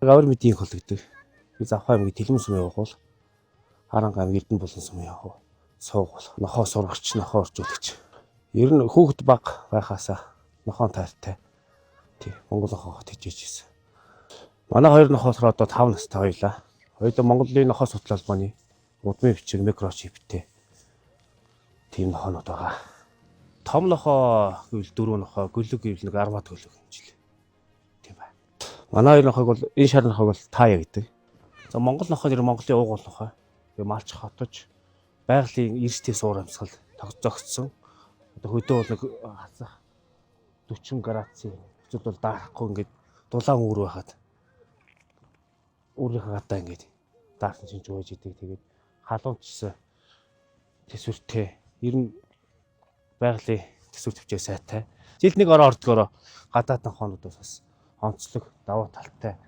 Гавар мэдийн хол гэдэг. Би Завхаа аймгийн Тэлмэн сумын явгал Харанга аймаг Эрдэнэ булан сумын явгал суугуул. Нохоо сургагч, нохоо орчуулагч. Ер нь хүүхэд баг байхаасаа нохоон тайртай. Тий, Монгол нохоо тэжээж ирсэн. Манай хоёр нохоо болохоор одоо 5 настай хоёлаа. Хоёулаа Монголын нохоо судлал холбооны удмын бичиг микрочиптэй тийм нохоонууд байгаа. Том нохоо гэвэл дөрөв нохоо, гөлөг гэвэл нэг армат гөлөг юм жил. Тийм байна. Манай хоёр нохойг бол энэ шар нохойг бол тая гэдэг. За Монгол нохой нэр Монголын уугуул нохой. Тэгээ малч хотож байгалийн эрсдээ суур амьсгал зогцсон. Одоо хөдөө бол нэг хасах 40 градусын хэвчүүд бол даарахгүй ингээд дулаан үүр байхад үүрийнхээ гадаа ингээд даарсан чинь жууж идэг. Тэгээд халуунчсан төсвөртэй. Ер нь байгалийн төсвөр төвчээ сайтай. Жил нэг ороо ордгоороо гадаад нохоонуудаас бас онцлог давуу талтай.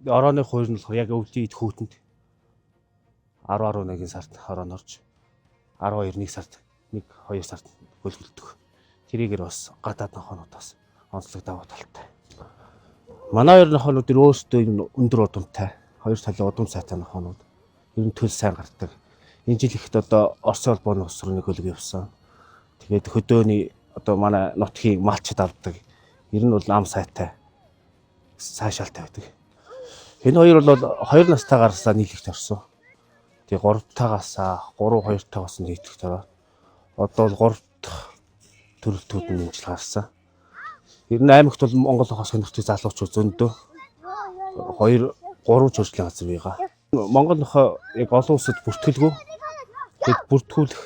Орооны хуур нь болохоор яг өвлийн эд хүүтэнд 10 11 сард хороо орж 12 1 сард 1 2 сард хөлгөлдөх. Тэрийгэр бас гадаад нохоонуудаас онцлог давуу талтай. Манай хоёр нохоонууд ер өөрсдөө ер нь өндөр удамтай. Хоёр талын удам сайтай нохоонууд. Ер нь төл сайн гардаг. Энэ жил ихэд одоо Оросын холбооны улс руу нэг хөлөг явсан. Тэгээд хөдөөний одоо манай нутгийн малчид авдаг. Ер нь бол ам сайтай сайшаалтай байдаг. Энэ хоёр бол 2 настай гарсаа нийлэгт орсон. Тэгээ 3 тагаас 3 2 тагаас нийлэгт ороод одоо бол 3 дахь төрөлтүүд нь энэ жил гарсан. Ер нь аймагт бол Монгол хохоо сонирхдаг залуучууд зөндөө 2 3 чөржлийн газар бийгаа. Монгол нохоо яг олон улсад бүртгэлгүй. Тэгэд бүртгүүлэх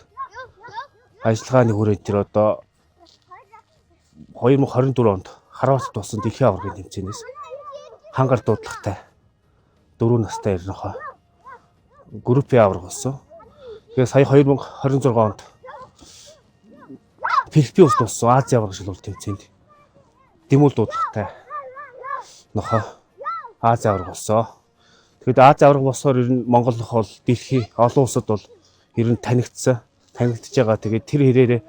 ажиллагааны хүрээнд тэр одоо 2024 онд Хорватад болсон дэлхийн аваргын тэмцээнээс хангар дуудлагатай 4 настай ер нохоо группийн аварга болсон. Тэгээ сая 2026 онд Филиппин улсад болсон Азийн аварга шалралт тэмцээнд дэмүүл дуудлагатай нохоо Азийн аварга болсон. Тэгэхэд Азийн аварга болсоор ер нь Монгол нохоо бол дэлхийн олон улсад бол ер нь танигдсан, танигдж байгаа. Тэгээд тэр хэрээрээ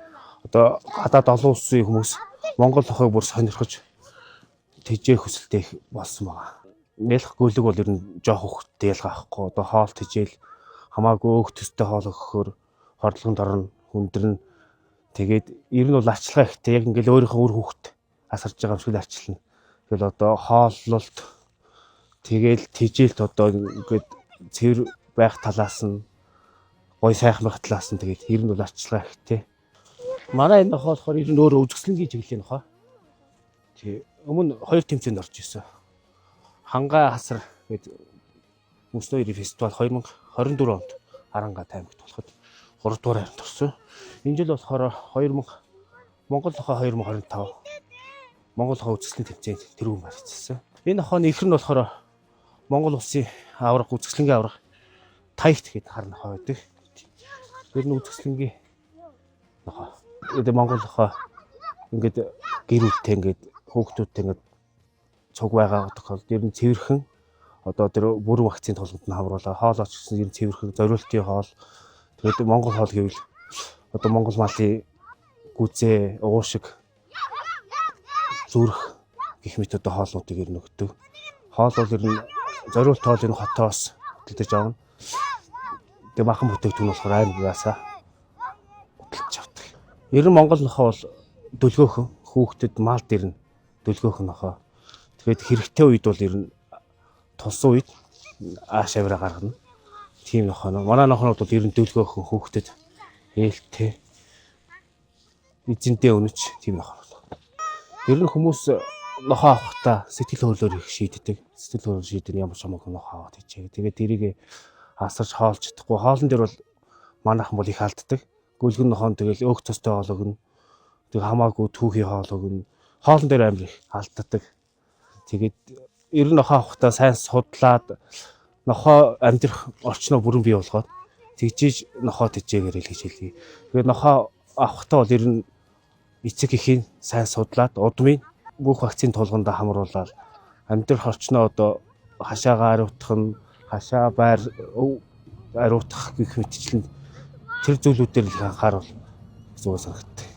одоо гадаад олон улсын хүмүүс Монгол нохойг бүр сонирхож тэжээх хүсэлтэй их болсон байгаа. Нялх гөлөг бол ер нь жоох хөхтэй ялгаа авахгүй. Одоо хоол тэжээл хамаагүй өөх төстэй хоол өгөхөөр хордлогонд орно, хүндрэн. Тэгээд ер нь бол арчилгаа ихтэй яг ингээл өөрийнхөө үр хүүхэд асарж байгаа юм шиг л арчилна. Тэгэл одоо хооллолт тэгэл тэжээлт одоо ингээд цэвэр байх талаас нь гой сайхан байх талаас нь тэгээд ер нь бол арчилгаа ихтэй. Манай энэ нохоо болохоор ер нь өөрөө үзэсгэлэнгийн чиглэлийн нохоо. Тий өмнө хоёр тэмцээнд орж исэн. Хангай хасар гээд Мөснөө хоёрын фестивал 2024 онд Харанга аймагт болоход 3 дугаар хайранд орсон. Энэ жил болохоор 2000 Монгол нохоо 2025 Монгол нохоо үзэсгэлэн тэмцээнд тэргүүн барьцсан. Энэ нохооны ихэр нь болохоор Монгол улсын аварга үзэсгэлэнгийн аварга Таягт гээд хар нохоо байдаг. Тэр нь үзэсгэлэнгийн нохоо. Тэгээд Монгол нохоо ингээд гэр бүлтэй ингээд хүүхдүүдтэй ингээд цуг байгаа тохиолдолд ер нь цэвэрхэн одоо тэр бүрэн вакцины тулганд нь хамруулаа. Хоол оч гэсэн ер нь цэвэрхэн зориултын хоол. Тэгээд Монгол хоол гэвэл одоо Монгол малын гүзээ, уушиг, зүрх гэх мэт одоо хоолнуудыг ер нь өгдөг. Хоол бол ер нь зориулт хоол энэ хотоос хөдөлж авна. Тэгээ махан бүтээгдэхүүн болохоор аймаггаасаа худалдаж авдаг. Ер нь Монгол нохоо бол дөлгөөхөн хүүхдэд мал дэрнэ дөлгөөхөн нохоо. Тэгээд хэрэгтэй үед бол ер нь тулсан үед ааш авираа гаргана. Тийм нохоо. Манай нохоонууд бол ер нь дөлгөөхөн хүүхдэд ээлтэй эзэнтэй үнэч тийм нохоо. Ер нь хүмүүс нохоо авахдаа сэтгэл хөдлөлөөр их шийддэг. Сэтгэл хөдлөл шийдэн ямар ч хамаагүй нохоо аваад хийчихээ. Тэгээд тэрийг асарч хоолж чадахгүй. Хоолн дээр бол манайхан бол их алддаг. Гүлгэн нохоон тэгэл өөх цостой хоол өгнө. Тэг хамаагүй түүхий хоол өгнө. Хоолн дээр амар их алддаг. Тэгээд ер нь нохоо авахдаа сайн судлаад нохоо амьдрах орчноо бүрэн бий болгоод тэгжиж нохоо тэжээгээрэй л гэж хэлье. Тэгээд нохоо авахдаа бол ер нь эцэг эхийн сайн судлаад удмын бүх вакцины тулгандаа хамруулаад амьдрах орчноо одоо хашаагаа ариутгах нь хашаа байр ариутгах гэх мэтчлэн тэр зүйлүүдээр л их анхаарал зүгээр санагддаг.